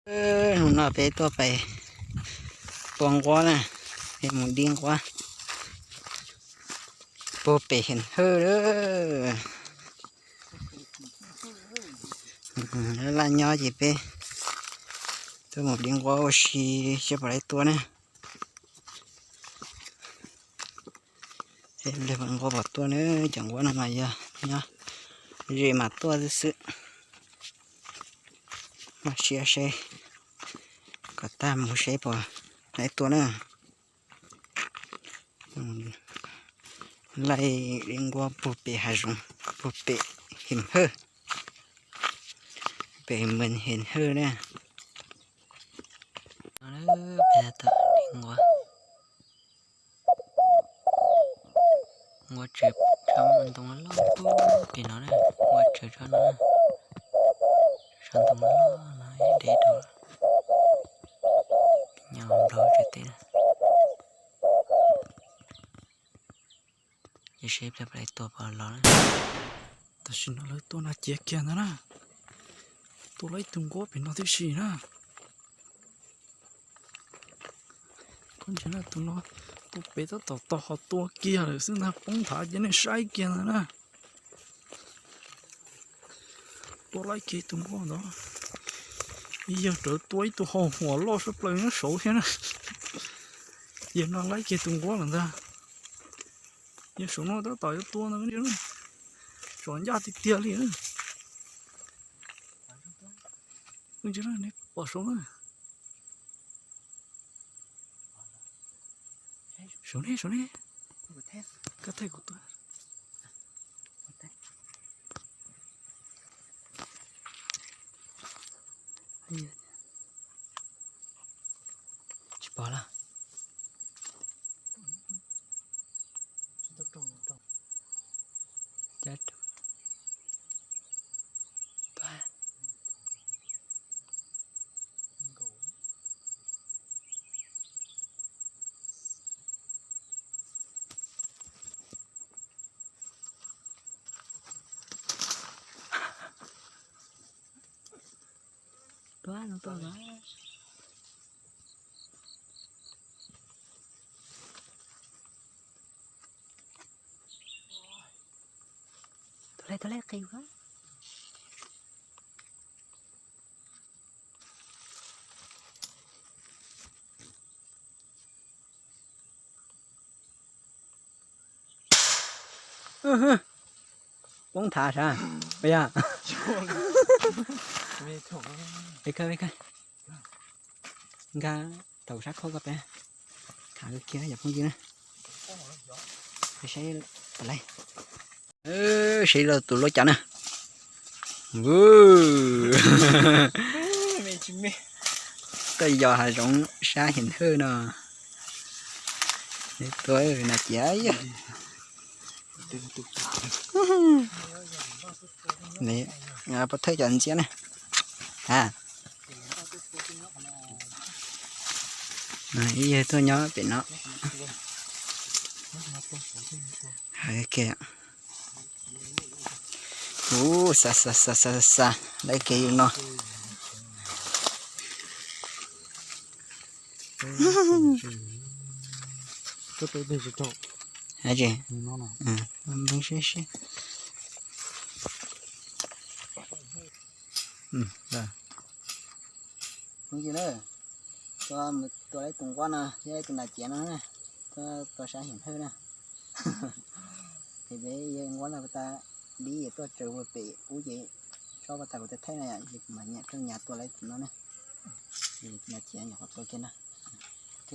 Hnub no peb tuaj pais tua nquab na, peb mus dib nquab puag pem Hem Hawj. Laj nyob ces peb tuaj mus dib nquab ua si seb puas laib tua na. Nquab puas tuaj na, cov nquab no mas yog nyob ze mas tuaj xwb xwb. Mas siab seb kom tag mus seb puas laib tua na. Laij dib nquab puag pem hav zoov, puag pem Hem Hawj, pem Mem Hem Hawj na. Dib nquab, nquab tsaws tsob ntoo loj pem no na, nquab tsaws tsob no, tsob ntoo loj no ib deb rau, nyob nplog tsaws teb na. Ces seb pliag pem tua puas los na. Tam sim no lawv tua nas ciav kiag ntag na. Tua lawv ib tug nquab pem no tib si na. Koj ntsia na, tus no tua pem tab tom tog ho tua kiag lawm xwb ntag, poob nthav ces nej saib kiag ntag na. Tua laib kiag tus nquab ntawd, yawg rawv tua ib tug hau huam loj suab plaws nyob saud thiab na. Yawg no laib kiag tus nquab lawm ntag. Yawg saum no tab tom yuav tua ntag, tsom ncaj tiag tiag li. Pom saud na. Saud ne, saud ne. Koj thaij kuv tua. Tsis pom lawm. Tus lej, tus lej qis. Poob nthav sav, yog. Nkag tau sab khau koj peb. Khav kiag yog phooj ywg na. Saib, saib los tus loj cas na. Koj yog hav zoov sab Hem Hawj no. Tua nas ciav. Pov thawj cov ntxiab na. Ib yawg tuaj nyob pem no. Ub, xa xa xa xa xa, lawv kev yus no. Tsis, phooj ywg na, tuaj mus tua ib tug nquab no thiab ib tug nas ciav no na, tuaj tua sab Hem Hawj na. Ces peb yawg nquab no tas dib es tuaj tsaws ua pem ub ces tsob pas tas kuv thaij thaij no yom, ces kuv mam nyiam rau nyav tua lawv tus no na. Ces nas ciav nyuam qhuav tua kiag na. Ok.